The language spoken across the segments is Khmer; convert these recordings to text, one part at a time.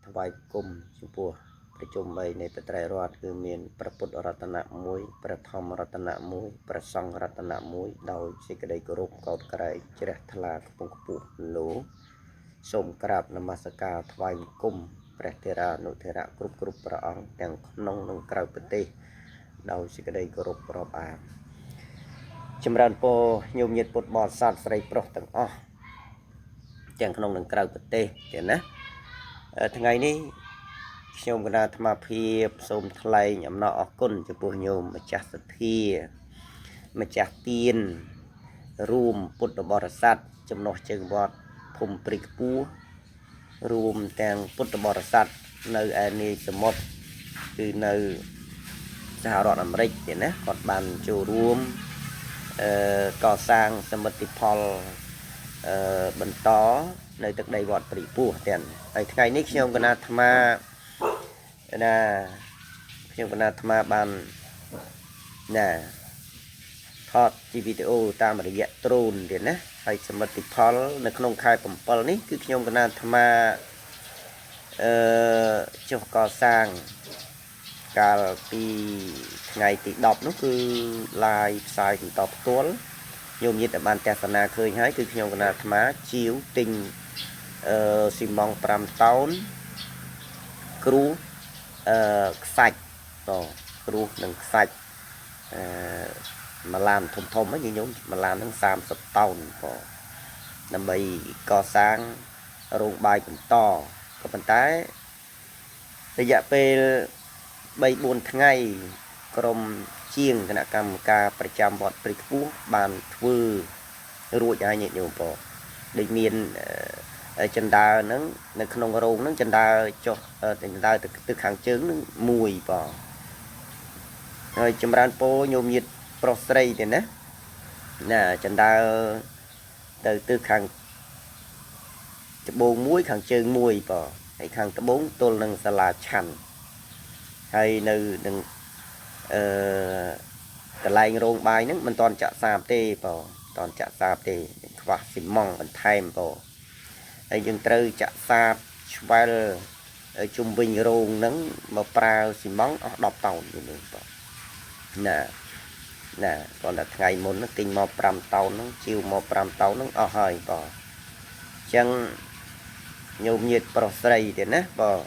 ថ្វាយគុំចំពោះប្រជុំ3នៃបត្រៃរដ្ឋគឺមានព្រះពុទ្ធរតនៈ1ព្រះធម្មរតនៈ1ព្រះសង្ឃរតនៈ1ដោយសេចក្តីគោរពកោតក្រែងជ្រះថ្លាខ្ពង់ខ្ពស់លោកសូមក្រាបនមស្ការថ្វាយគុំព្រះធេរានុធេរៈគ្រប់គ្រប់ព្រះអង្គទាំងក្នុងនិងក្រៅប្រទេសដោយសេចក្តីគោរពរាប់អានចម្រើនពរញោមញាតិពុទ្ធបរិស័ទស្រីប្រុសទាំងអស់ទាំងក្នុងនិងក្រៅប្រទេសទៀតណាថ្ងៃនេះខ្ញុំគណៈអាត្មាភាពសូមថ្លែងអំណរអគុណចំពោះញោមម្ចាស់សទ្ធាម្ចាស់ទានរួមពុទ្ធបរិស័ទចំណុះជើងវត្តភូមិព្រៃខ្ពស់រួមទាំងពុទ្ធបរិស័ទនៅឯនាយសមុទ្រគឺនៅសហរដ្ឋអាមេរិកទៀតណាគាត់បានចូលរួមកសាងសមិទ្ធផលបន្តនៅទឹកដីវត្តព្រៃពោះទៀតហើយថ្ងៃនេះខ្ញុំគណៈអាត្មាណាខ្ញុំគណៈអាត្មាបានណាថតជាវីដេអូតាមរយៈដ្រូនទៀតណាហើយសមិទ្ធផលនៅក្នុងខែ7នេះគឺខ្ញុំគណៈអាត្មាអឺចុះកសាងកាលពីថ្ងៃទី10នោះគឺ live ផ្សាយបន្តផ្ទាល់ញោមញាតិបានទស្សនាឃើញហើយគឺខ្ញុំគណៈអាត្មាជាវទិញស៊ីម៉ង់5តោនគ្រូខ្សាច់តគ្រូនិងខ្សាច់អឺមួយឡានធំធំហ្នឹងញោមមួយឡានហ្នឹង30តោនបងដើម្បីកសាងរោងបាយបន្តក៏ប៉ុន្តែរយៈពេល3 4ថ្ងៃក្រុមជាងគណៈកម្មការប្រចាំវត្តព្រៃខ្ពស់បានធ្វើរួចហើយញាតិញោមបងដូចមានចិន្តាហ្នឹងនៅក្នុងរោងហ្នឹងចិន្តាចុះចិន្តាទៅខាងជើងហ្នឹងមួយបងហើយចម្រើនពោញោមញាតិប្រុសស្រីទេណាណាចិន្តាទៅទិសខាងត្បូងមួយខាងជើងមួយបងហើយខាងត្បូងទល់នឹងសាលាឆាន់ហើយនៅនឹងអឺកន្លែងរោងបាយហ្នឹងមិនទាន់ចាក់សាបទេបងមិនទាន់ចាក់សាបទេខ្វះស៊ីម៉ង់បន្ថែមបងហើយយើងត្រូវចាក់សាបឆ្វែលជុំវិញរោងហ្នឹងមកប្រើស៊ីម៉ង់អស់10តោនយល់បងណាណាគាត់តែថ្ងៃមុនទិញមក5តោនហ្នឹងជាវមក5តោនហ្នឹងអស់ហើយបងអញ្ចឹងញោមញាតិប្រុសស្រីទៀតណាបង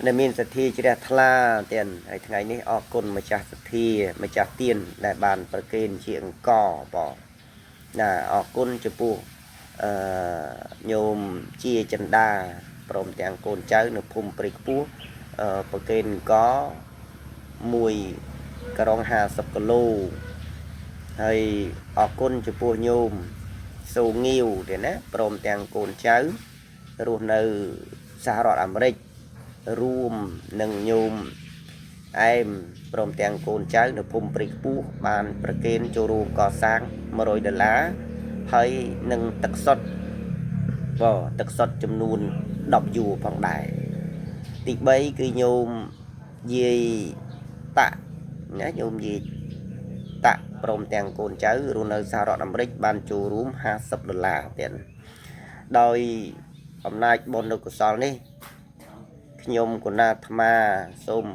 ដែលមានសទ្ធាជ្រះថ្លាទៀតហើយថ្ងៃនេះអរគុណម្ចាស់សទ្ធាម្ចាស់ទានដែលបានប្រគេនជាអង្គបងណាអរគុណចំពោះអឺញោមជាចិន្តាព្រមទាំងកូនចៅនៅភូមិព្រៃខ្ពស់ប្រគេនអង្គមួយក្រុង50គីឡូហើយអរគុណចំពោះញោមសូងាវទៀតណាព្រមទាំងកូនចៅរស់នៅសហរដ្ឋអាមេរិករួមនឹងញោមអែមព្រមទាំងកូនចៅនៅភូមិព្រៃខ្ពស់បានប្រគេនចូលរួមកសាង100ដុល្លារហើយនឹងទឹកសុទ្ធបងទឹកសុទ្ធចំនួន10យួរផងដែរទី3គឺញោមយាយតាក់ណាញោមយាយតាក់ព្រមទាំងកូនចៅរស់នៅសហរដ្ឋអាមេរិកបានចូលរួម50ដុល្លារទៀតដោយអំណាចបុណ្យកុសលនេះខ្ញុំគណៈអាត្មាសូម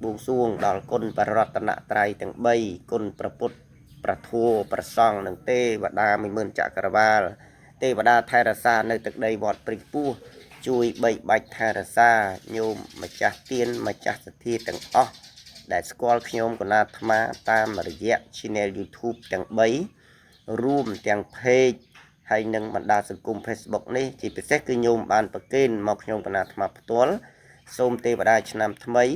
បួងសួងដល់គុណបរតនត្រ័យទាំង3គុណព្រះពុទ្ធព្រះធម៌ព្រះសង្ឃនិងទេវតា10000ចក្រវាលទេវតាថែរក្សានៅទឹកដីវត្តព្រៃខ្ពស់ជួយបីបាច់ថែរក្សាញោមម្ចាស់ទានម្ចាស់សទ្ធាទាំងអស់ដែលស្គាល់ខ្ញុំគណៈអាត្មាតាមរយៈ Channel YouTube ទាំង3រួមទាំង Page ហើយនឹងបណ្ដាសង្គម Facebook នេះជាពិសេសគឺញោមបានប្រគេនមកខ្ញុំគណៈអាត្មាផ្ទាល់សូមទេវតាឆ្នាំថ្មី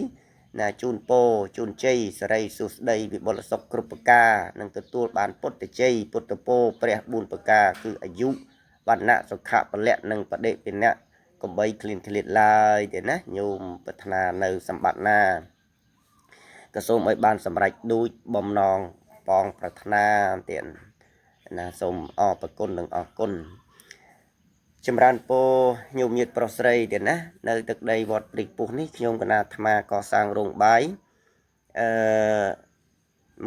ណាជូនពរជូនជ័យសិរីសួស្តីវិបុលសុខគ្រប់ប្រការនិងទទួលបានពុទ្ធជ័យពុទ្ធពរព្រះ4ប្រការគឺអាយុវណ្ណៈសុខៈពលៈនិងបដិពិណៈកុំបីឃ្លៀងឃ្លាតឡើយទេណាញោមប្រាថ្នានៅសម្បត្តិណាក៏សូមឲ្យបានសម្រេចដូចបំណងប៉ងប្រាថ្នាទៀតណាសូមអរព្រគុណនិងអរគុណចម្រើនពរញោមញាតិប្រុសស្រីទៀតណានៅទឹកដីវត្តព្រៃពុះនេះខ្ញុំកណាអាត្មាកសាងរោងបាយអឺ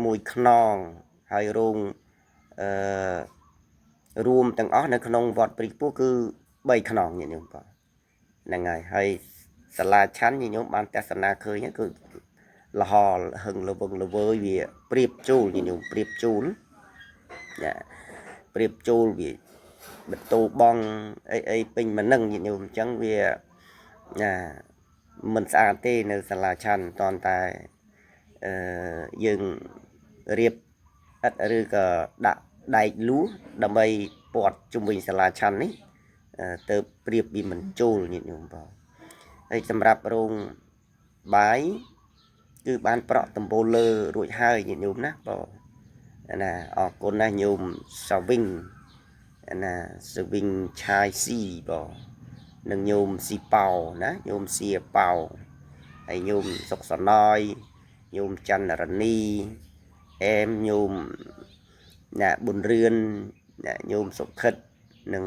មួយខ្នងហើយរោងអឺរួមទាំងអស់នៅក្នុងវត្តព្រៃពុះគឺ3ខ្នងញាតិញោមបាទ ហ្នឹងហើយហើយសាលាឆាន់ញាតិញោមបានទស្សនាឃើញគឺលហលហឹងលវឹងលវើយវាប្រៀបជូលញាតិញោមប្រៀបជូលណាប្រៀបជូលវាបន្ទោបងអីអីពេញមិននឹងញាតិញោមអញ្ចឹងវាណាមិនស្អាតទេនៅសាលាឆាន់តន់តែអឺយើងរៀបឥដ្ឋឬក៏ដាក់ដែកលួសដើម្បីព័ទ្ធជុំវិញសាលាឆាន់នេះទៅប្រៀបវាមិនចូលញាតិញោមបងហើយសម្រាប់រោងបាយគឺបានប្រក់ដំបូលលើរួចហើយញាតិញោមណាបងណាអរគុណណាស់ញោមសាវិងណាសាវិងឆាយស៊ីបងនិងញោមស៊ីប៉ោណាញោមសៀប៉ោហើយញោមសុកសណយញោមចន្ទរនីអែមញោមណាប៊ុនរឿនណាញោមសុខិតនិង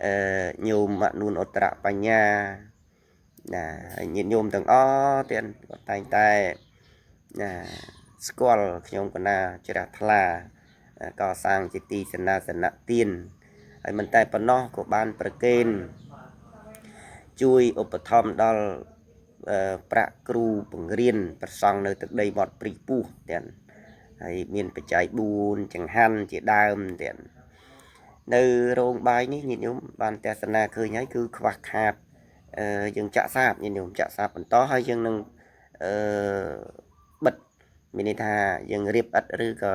អឺញោមមនួនអត្របញ្ញាណាហើយញាតិញោមទាំងអស់ទៀតគាត់តែងតែណាស្គាល់ខ្ញុំកណាជ្រះថ្លាកសាងជាទីសេនាសនៈទានហើយមិនតែប៉ុណ្ណោះក៏បានប្រគេនជួយឧបត្ថម្ភដល់ប្រាក់គ្រូបង្រៀនប្រសង់នៅទឹកដីវត្តព្រីពោះទៀតហើយមានបច្ច័យ4ចង្ហាន់ជាដើមទៀតនៅរោងបាយនេះញាតិញោមបានទស្សនាឃើញហើយគឺខ្វះខាតយើងចាក់សាបញាតិញោមចាក់សាបបន្តហើយយើងនឹងអឺបិទមានន័យថាយើងរៀបឥដ្ឋឬក៏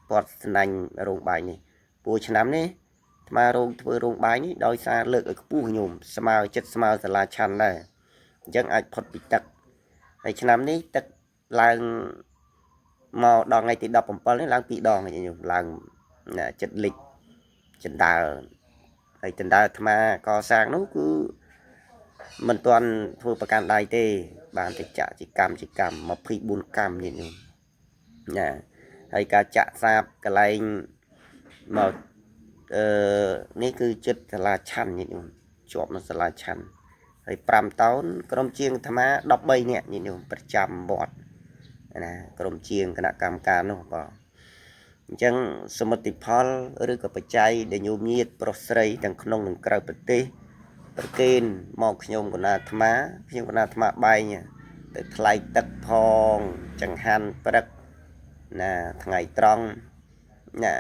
ព័ទ្ធស្នាញ់រោងបាយនេះព្រោះឆ្នាំនេះអាត្មារោងធ្វើរោងបាយនេះដោយសារលើកឲ្យខ្ពស់ញោមស្មើចិត្តស្មើសាលាឆាន់ដែរអញ្ចឹងអាចផុតពីទឹកហើយឆ្នាំនេះទឹកឡើងមកដល់ថ្ងៃទី17នេះឡើង2ដងញោមឡើងចិត្តលិចចណ្ដើហើយចណ្ដើអាត្មាកសាងនោះគឺមិនទាន់ធ្វើប្រកាន់ដៃទេបានតែចាក់ជាកម្មជាកម្ម24កម្មញាតិញោមណាហើយការចាក់សាបកន្លែងមកអឺនេះគឺចិត្តសាលាឆាន់ញាតិញោមជាប់នៅសាលាឆាន់ហើយ5តោនក្រុមជាងអាត្មា13នាក់ញាតិញោមប្រចាំវត្តណាក្រុមជាងគណៈកម្មការនោះបាទអញ្ចឹងសមិទ្ធផលឬក៏បច្ច័យដែលញោមញាតប្រុសស្រីទាំងក្នុងនិងក្រៅប្រទេសប្រគេនមកខ្ញុំកណាអាត្មាខ្ញុំកណាអាត្មាបែងទៅថ្លៃទឹកផងចង្ហាន់ព្រឹកណាថ្ងៃត្រង់ណា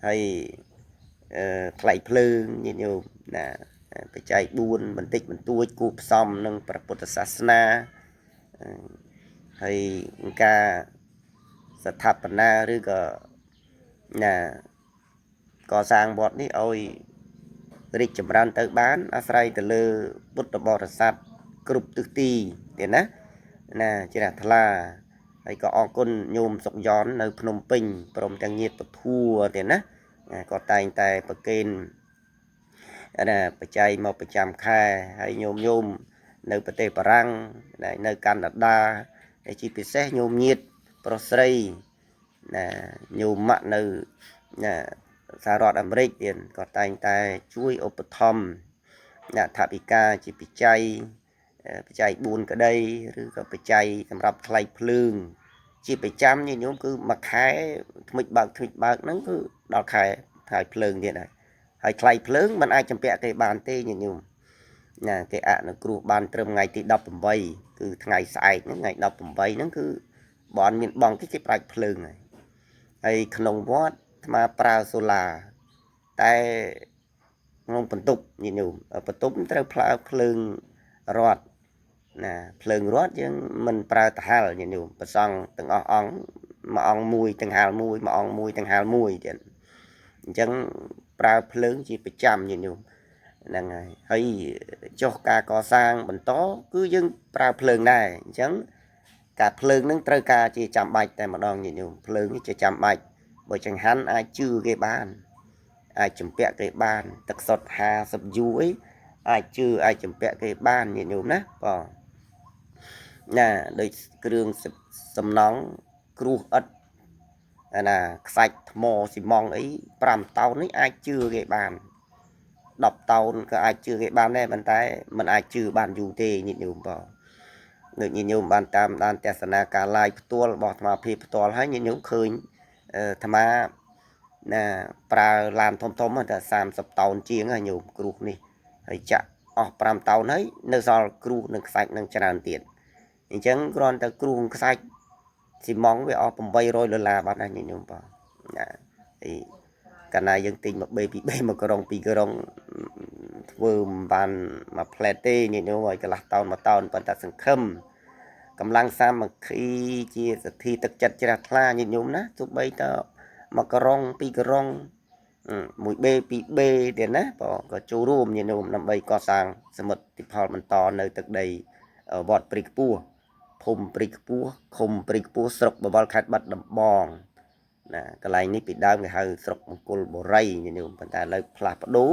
ហើយអឺថ្លៃភ្លើងញាតិញោមណាបច្ច័យ4បន្តិចបន្តួចគូផ្សំនឹងព្រះពុទ្ធសាសនាហើយការស្ថាបនាឬក៏ណាកសាងវត្តនេះឲ្យរីកចម្រើនទៅបានអាស្រ័យទៅលើពុទ្ធបរិស័ទគ្រប់ទិសទីទៀតណាណាជ្រះថ្លាហើយក៏អរគុណញោមសុកយ៉ននៅភ្នំពេញព្រមទាំងញាតិពធัวទៀតណាក៏តែងតែប្រគេនណាបច្ច័យមកប្រចាំខែហើយញោមញោមនៅប្រទេសបារាំងនៅកាណាដាហើយជាពិសេសញោមញាតិប្រុសស្រីណាញោមម៉ាក់នៅណាសហរដ្ឋអាមេរិកទៀតក៏តែងតែជួយឧបត្ថម្ភអ្នកថវិកាជាបច្ច័យបច្ច័យ4ក្តីឬក៏បច្ច័យសម្រាប់ថ្លៃភ្លើងជាប្រចាំញាតិញោមគឺមួយខែថ្មិចបើកថ្មិចបើកហ្នឹងគឺដល់ខែថ្លៃភ្លើងទៀតហើយហើយថ្លៃភ្លើងมันអាចចម្ពាក់គេបានទេញាតិញោមណាគេអនុគ្រោះបានត្រឹមថ្ងៃទី18គឺថ្ងៃស្អែកហ្នឹងថ្ងៃ18ហ្នឹងគឺបើអត់មានបងគេគេប្រាច់ភ្លើងហើយហើយក្នុងវត្តអាត្មាប្រើសូឡាតែក្នុងបន្ទប់ញាតិញោមបន្ទប់ត្រូវផ្លើភ្លើងរត់ណាភ្លើងរត់យើងមិនប្រើតហាលញាតិញោមប្រសង់ទាំងអស់អង្គមួយអង្គមួយទាំងហាលមួយមួយអង្គមួយទាំងហាលមួយទៀតអញ្ចឹងប្រើភ្លើងជាប្រចាំញាតិញោមហ្នឹងហើយហើយចុះការកសាងបន្តគឺយើងប្រើភ្លើងដែរអញ្ចឹងការភ្លើងនឹងត្រូវការជាចាំបាច់តែម្ដងញាតិញោមភ្លើងនេះជាចាំបាច់បើចង្ហាន់អាចជឿគេបានអាចចម្ពាក់គេបានទឹកសុទ្ធ50យូអីអាចជឿអាចចម្ពាក់គេបានញាតិញោមណាបងណាដូចគ្រឿងសំណង់គ្រោះឥដ្ឋណាខ្សាច់ថ្មស៊ីម៉ងអី5តោននេះអាចជឿគេបាន10តោនក៏អាចជឿគេបានដែរប៉ុន្តែมันអាចជឿបានយូរទេញាតិញោមបងដូចញាតិញោមបានតាមដានទស្សនាការ live ផ្ទាល់របស់អាត្មាភាពផ្ទាល់ហើយញាតិញោមឃើញអាត្មាណាប្រើឡានធំធំតែ30តោនជាងហើយញោមគ្រោះនេះហើយចាក់ អស់5តោនហើយនៅសល់គ្រូនិងខ្សាច់នឹងច្រើនទៀតអញ្ចឹងគ្រាន់តែគ្រូខ្សាច់ស៊ីម៉ងវាអស់800ដុល្លារបាត់ហើយញាតិញោមបងណាហើយកាលណាយើងទិញមួយបេពីរបេមួយក្រុងពីរក្រុងធ្វើមិនបានមួយផ្លែតទេញាតិញោមឲ្យកន្លះតោនមួយតោនប៉ុន្តែសង្ឃឹមកម្លាំងសាមគ្គីជាសទ្ធាទឹកចិត្តជ្រះថ្លាញាតិញោមណាទោះបីតមួយក្រុងពីរក្រុងមួយបេពីរបេទៀតណាបងក៏ចូលរួមញាតិញោមដើម្បីកសាងសមិទ្ធផលបន្តនៅទឹកដីវត្តព្រៃខ្ពស់ភូមិព្រៃខ្ពស់ឃុំព្រៃខ្ពស់ស្រុកបវលខេត្តបាត់ដំបងណាកន្លែងនេះពីដើមគេហៅស្រុកមង្គលបុរីញាតិញោមប៉ុន្តែឥឡូវផ្លាស់ប្ដូរ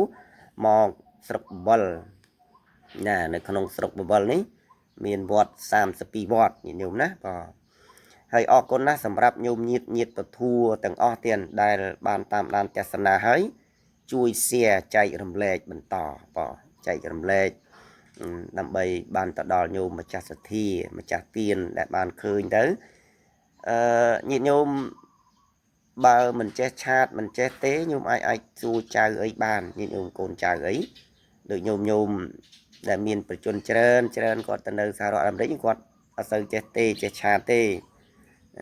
មកស្រុកបវលណានៅក្នុងស្រុកបវលនេះមានវត្ត32វត្តញាតិញោមណាបងហើយអរគុណណាស់សម្រាប់ញោមញាតញាតពធัวទាំងអស់ទៀតដែលបានតាមដានទស្សនាហើយជួយ share ចែករំលែកបន្តបងចែករំលែកដើម្បីបានទៅដល់ញោមម្ចាស់សទ្ធាម្ចាស់ទានដែលបានឃើញទៅអឺញាតិញោមបើមិនចេះឆាតមិនចេះទេញោមអាចសួរចៅអីបានញាតិញោមកូនចៅអីដូចញោមញោមដែលមានប្រជជនច្រើនច្រើនគាត់ទៅនៅសហរដ្ឋអាមេរិកគាត់អត់សូវចេះទេចេះឆាតទេ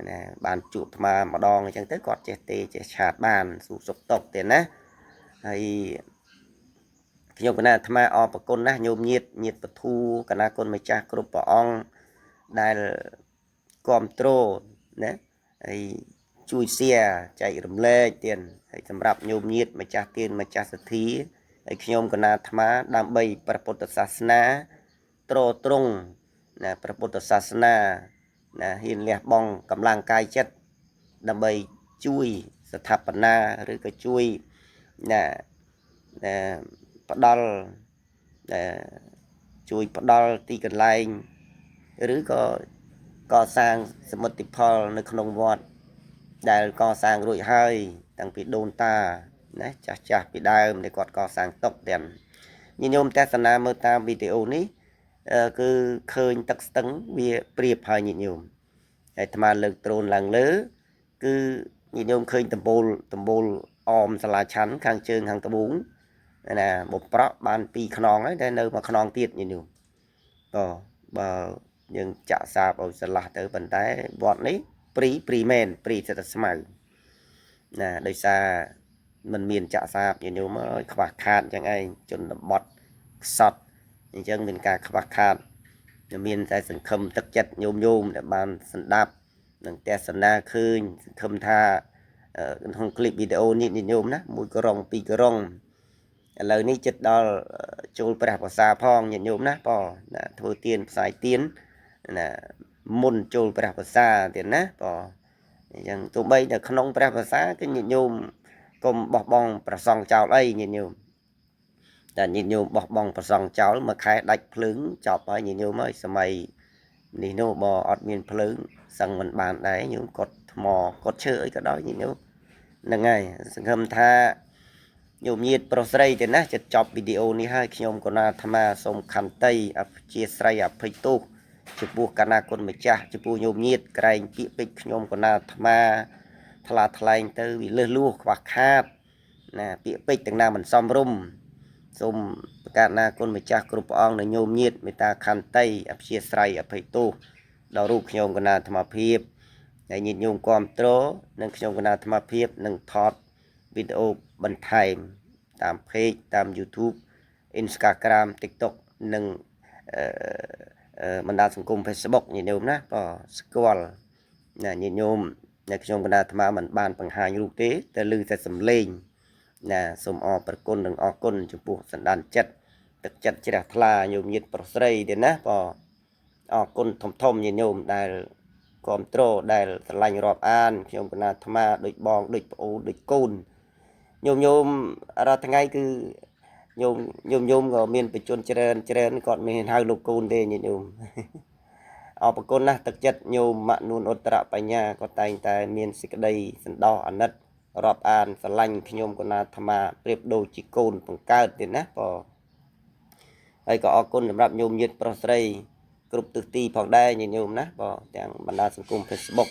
ណាបានជួបអាត្មាម្ដងអញ្ចឹងទៅគាត់ចេះទេចេះឆាតបានសួរសុខទុក្ខទេណាហើយខ្ញុំកណាអាត្មាអរប្រគុណណាស់ញោមញាតញាតពធូកណាគុណម្ចាស់គ្រប់ព្រះអង្គដែលគ្រប់គ្រងណាហើយជួយ share ចែករំលែកទៀតហើយសម្រាប់ញោមញាតម្ចាស់ទានម្ចាស់សទ្ធាហើយខ្ញុំកណាអាត្មាដើម្បីព្រះពុទ្ធសាសនាទ្រទ្រង់ណាព្រះពុទ្ធសាសនាណាហ៊ានលះបង់កម្លាំងកាយចិត្តដើម្បីជួយស្ថាបនាឬក៏ជួយណាណាផ្ដល់ណាជួយផ្ដល់ទីកន្លែងឬក៏កសាងសមិទ្ធផលនៅក្នុងវត្តដែលកសាងរួចហើយតាំងពីដូនតាណាចាស់ចាស់ពីដើមដែលគាត់កសាងទុកទាំងញាតិញោមទស្សនាមើលតាមវីដេអូនេះគឺឃើញទឹកស្ទឹងវាប្រៀបហើយញាតិញោមហើយអាត្មាលើកដ្រូនឡើងលើគឺញាតិញោមឃើញដំបូលអមសាលាឆាន់ខាងជើងខាងត្បូងណាបំប្រក់បាន2ខ្នងហើយតែនៅមួយខ្នងទៀតញាតិញោមបើយើងចាក់សាបឲ្យស្រឡះទៅប៉ុន្តែវត្តនេះព្រីមែនព្រីសិតតែស្មៅណាដោយសារมันមានចាក់សាបញាតិញោមអើយខ្វះខាតអញ្ចឹងឯងជនបទខ្សត់អញ្ចឹងមានការខ្វះខាតមានតែសង្ឃឹមទឹកចិត្តញោមញោមដែលបានស្ដាប់និងទស្សនាឃើញសង្ឃឹមថាក្នុងคลิปវីដេអូនេះញាតិញោមណាមួយក្រុងពីរក្រុងឥឡូវនេះចិត្តដល់ចូលព្រះប្រសាផងញាតិញោមណាបងណាធ្វើទានផ្សាយទានណាមុនចូលព្រះប្រសាទៀតណាបងអញ្ចឹងទោះបីនៅក្នុងព្រះប្រសាគឺញាតិញោមកុំបោះបង់ប្រសង់ចោលអីញាតិញោមតែញាតិញោមបោះបង់ប្រសង់ចោលមួយខែដាច់ភ្លើងចប់ហើយញាតិញោមហើយសម័យនេះនោះបើអត់មានភ្លើងសឹងមិនបានដែរញោមកត់ថ្មកត់ឈើអីក៏ដោយញាតិញោមហ្នឹងហើយសង្ឃឹមថាញោមញាតប្រុសស្រីទេណាចិត្តចប់វីដេអូនេះហើយខ្ញុំកណាអាត្មាសូមខន្តីអព្យាស្រ័យអភ័យទោសចំពោះកណាគុណម្ចាស់ចំពោះញោមញាតក្រែងពាក្យពេចន៍ខ្ញុំកណាអាត្មាថ្លាថ្លែងទៅវាលឹះលួសខ្វះខាតណាពាក្យពេចន៍ទាំងណាមិនសមរម្យសូមប្រកាសណាគុណម្ចាស់គ្រប់ព្រះអង្គនិងញោមញាតមេត្តាខន្តីអព្យាស្រ័យអភ័យទោសដល់រូបខ្ញុំកណាអាត្មាភាពហើយញាតិញោមគាំទ្រនិងខ្ញុំកណាអាត្មាភាពនឹងថតវីដេអូបន្ថែមតាម page តាម YouTube Instagram TikTok និងបណ្ដាញសង្គម Facebook ញាតិញោមណាបើស្គាល់ណាញាតិញោមនៅខ្ញុំកណាអាត្មាមិនបានបង្ហាញរូបទេតែឮតែសំឡេងណាសូមអរព្រគុណនិងអរគុណចំពោះសន្តានចិត្តទឹកចិត្តជ្រះថ្លាញោមញាតិប្រុសស្រីទេណាបើអរគុណធំធំញាតិញោមដែលគ្រប់គ្រងដែលស្រឡាញ់រាប់អានខ្ញុំកណាអាត្មាដូចបងដូចប្អូនដូចកូនញោមញោមរាល់ថ្ងៃគឺញោមញោមញោមក៏មានបជនច្រើនច្រើនគាត់មិនហៅលោកកូនទេញាតិញោមអរគុណណាស់ទឹកចិត្តញោមមនួនឧត្តរបញ្ញាក៏តែងតែមានសេចក្តីសន្តោសអាណិតរាប់អានស្រឡាញ់ខ្ញុំកណាអាត្មាប្រៀបដូចជាកូនបង្កើតទៀតណាបងហើយក៏អរគុណសម្រាប់ញោមញាតិប្រុសស្រីគ្រប់ទិសទីផងដែរញាតិញោមណាបងទាំងបណ្ដាសង្គម Facebook